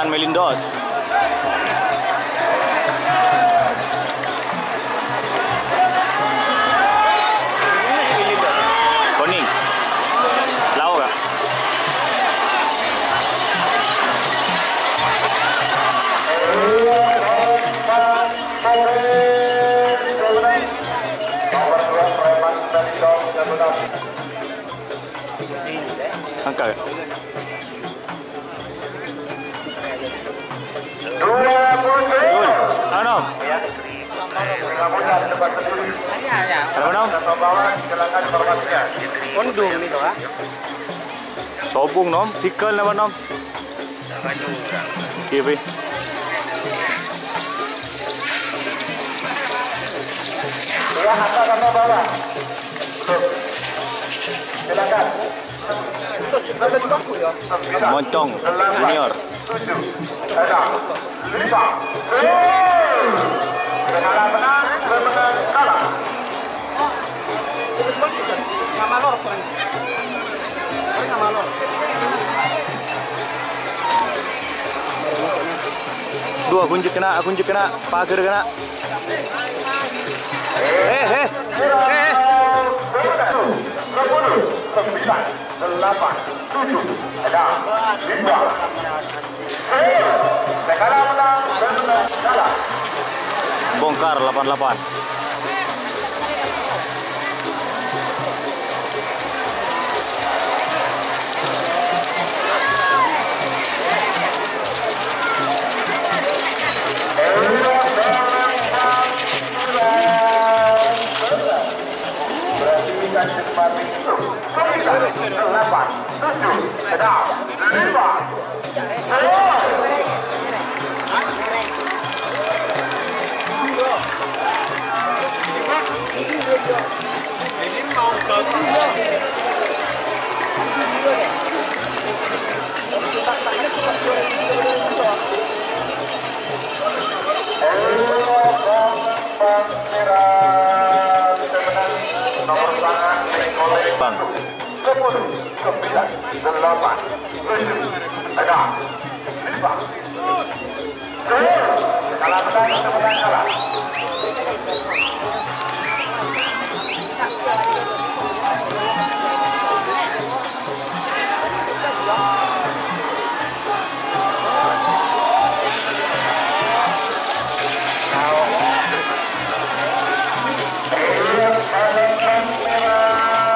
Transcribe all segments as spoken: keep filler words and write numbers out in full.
Melindos. Koning. Lao, Kak. Angka, ya? Dul. Ano? Ano, Nom? Kondung ini, Pak. Sobung, Nom. Tikel nama, Nom? Kiwi. Ya, atas sama bawah. Silakan. Moncong Junior. Dua, kunci kena, kunci kena, pagar kena. Eh, eh, eh, eh. Sepuluh, sembilan, delapan, tujuh, enam, lima. Bongkar delapan delapan. Berarti kan cepat itu. Sembilan, delapan, tujuh, enam, lima. Bang. Sepuluh, sembilan, delapan, tujuh, enam, lima. Kalah menang, menang kalah.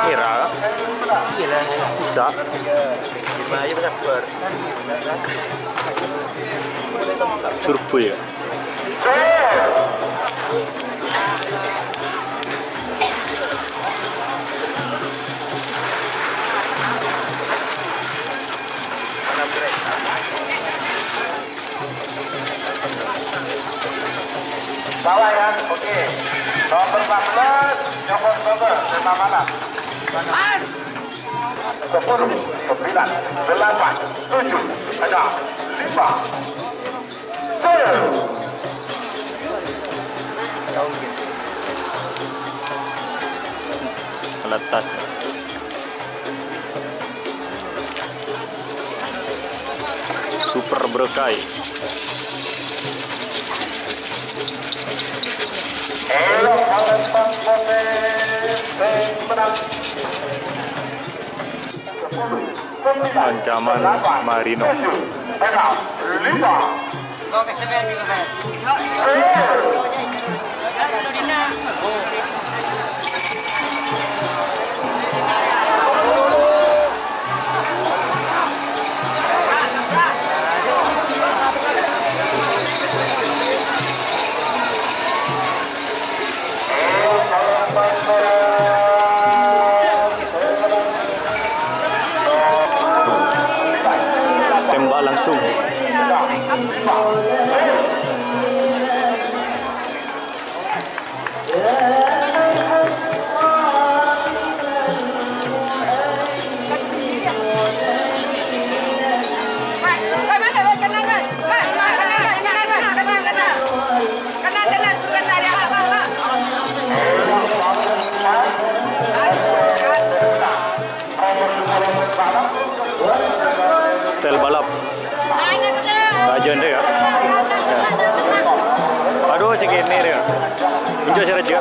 Ira. Iya lah, bisa. Survei ya. Salah ya, oke. Nomor empat belas, nomor nomor, lima mana? Sepuluh, sembilan, delapan, tujuh, enam, lima. Letas. Super Berkay. Ancaman Marino. Tembak langsung. Style balap. Raja ndè, ya. Ya. Aduh, si kene, ya. Enjo' si Raja.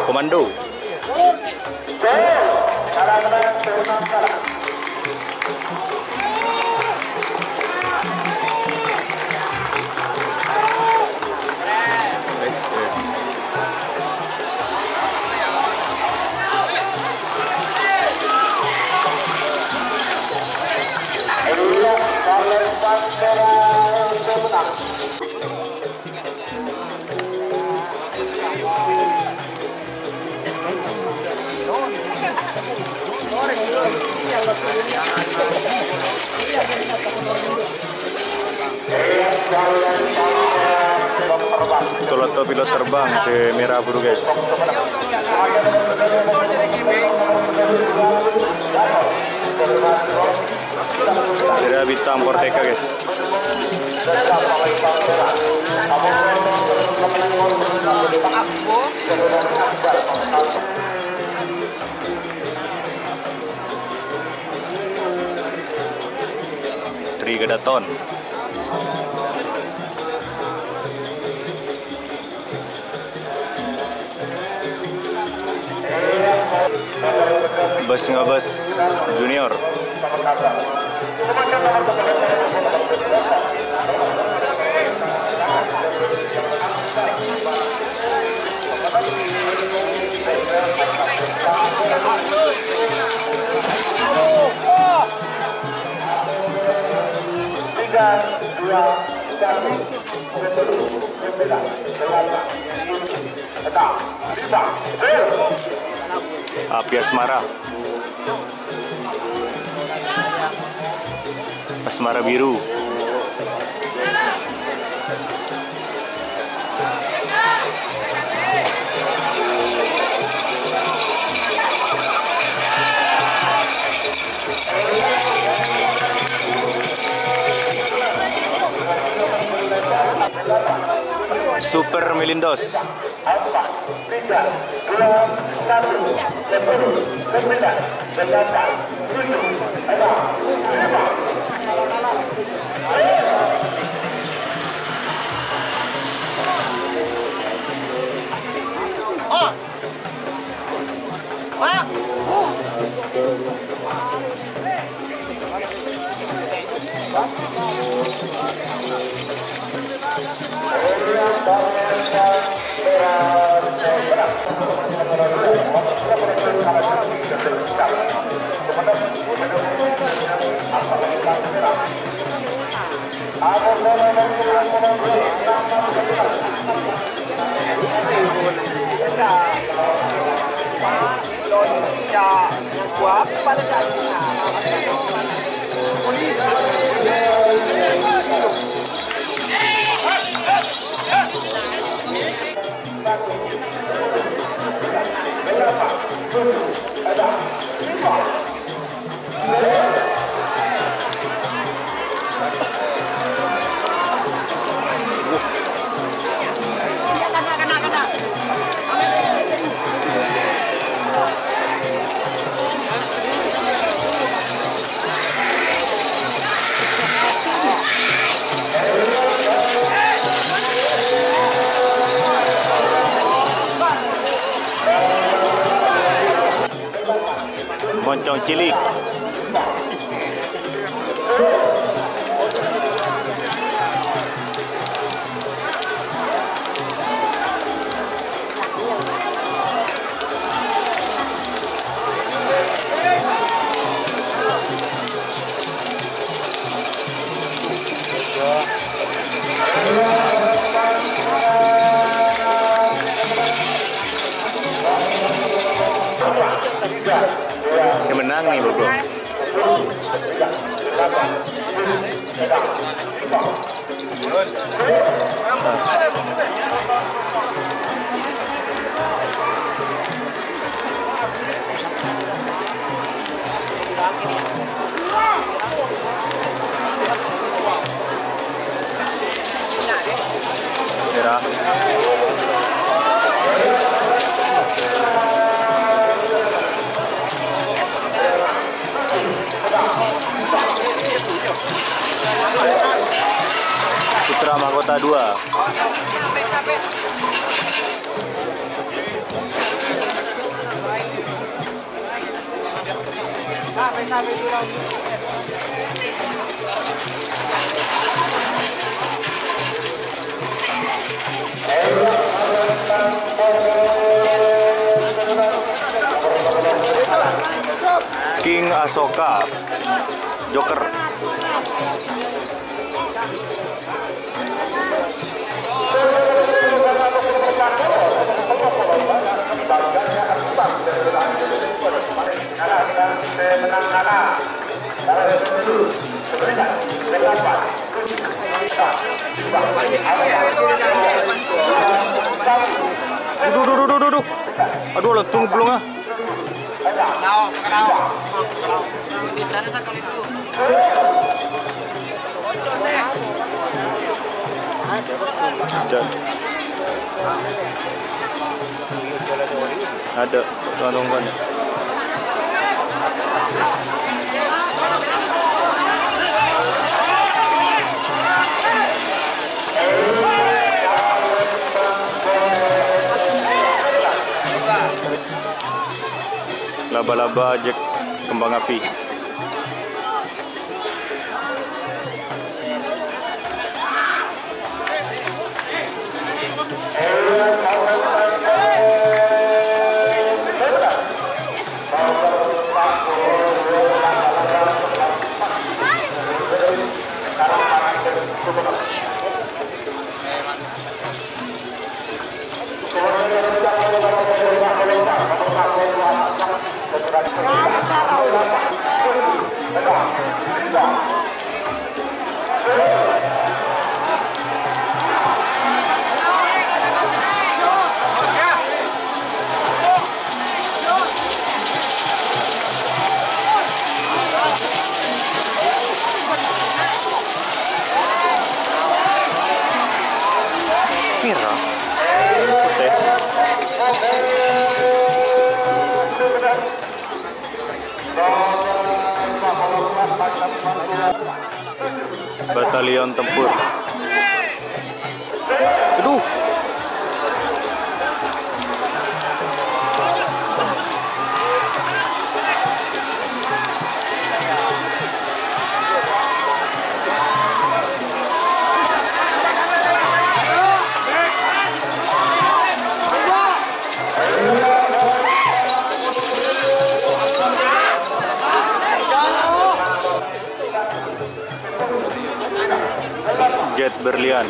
Komando. Tolotto pilot terbang sè mèra buru, guys. Sèra bintang Porteka, guys. Tri Kedaton. Bas Ngabas Junior. Tiga, dua, satu, sepuluh, sembilan, delapan, tujuh, enam, lima, tujuh. Api Asmara. Asmara Biru. Super Melindos. Empat, tiga, dua, satu, sepuluh, sembilan, delapan, tujuh, enam, lima. Moncong cilik. Sè mennang nè, Bogong. Putra Mahkota dua. King Asoka, Joker. Aduh, aduh, aduh, aduh, aduh. Aduh, lentung belum ah. Ada. Ada, tolong kan. Laba-laba jek kembang api. Merah. Putih. Batalion tempur. Aduh. Jet Berlian.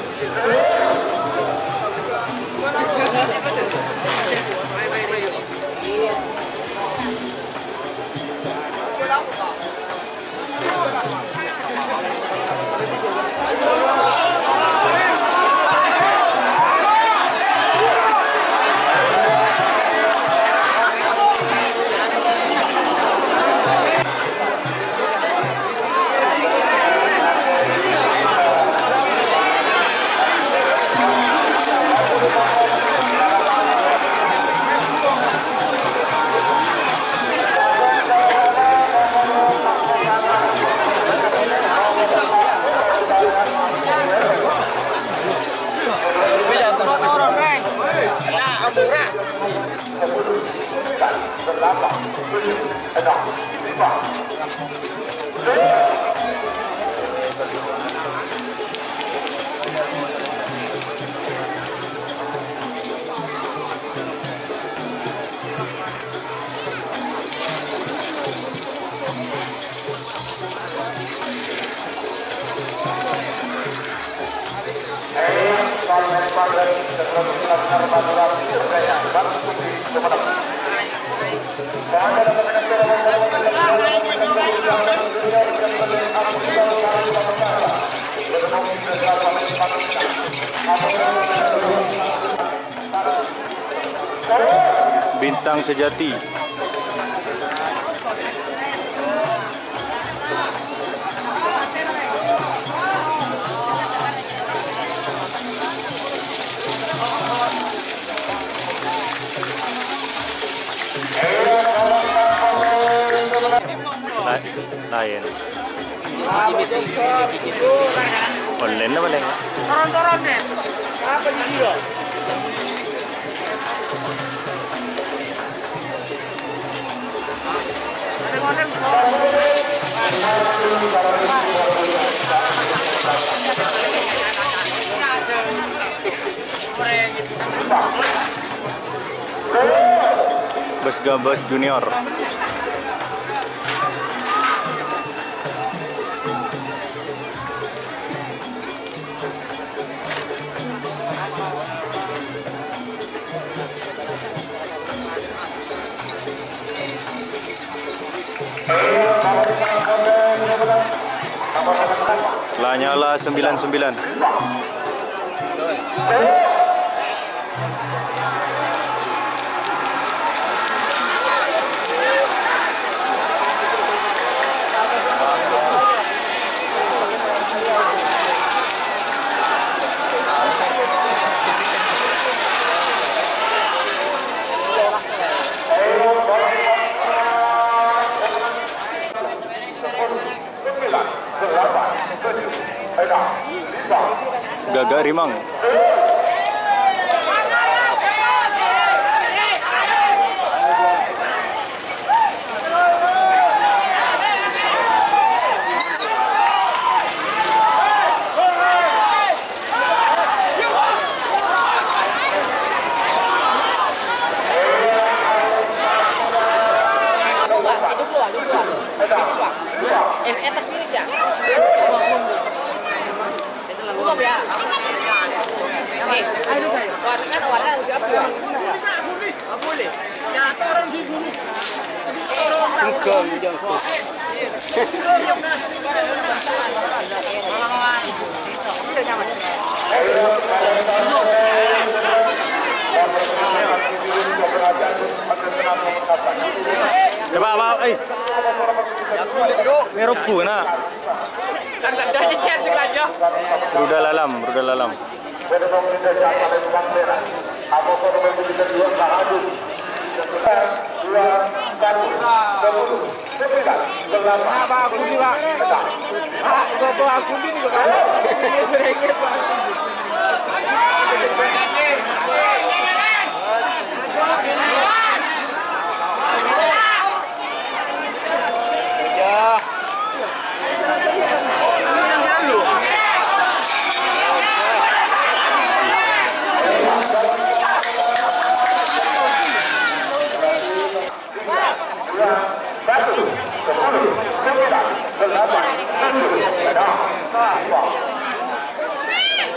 Bintang Sejati. Laèn. Online apa laèn? Turun-turun deh. Bos Gabos Junior. La nyala sembilan sembilan. Gaga rimang. Coba, Pak, eh. Ini rubuh, nak. Rudal alam, rudal alam.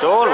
Betul.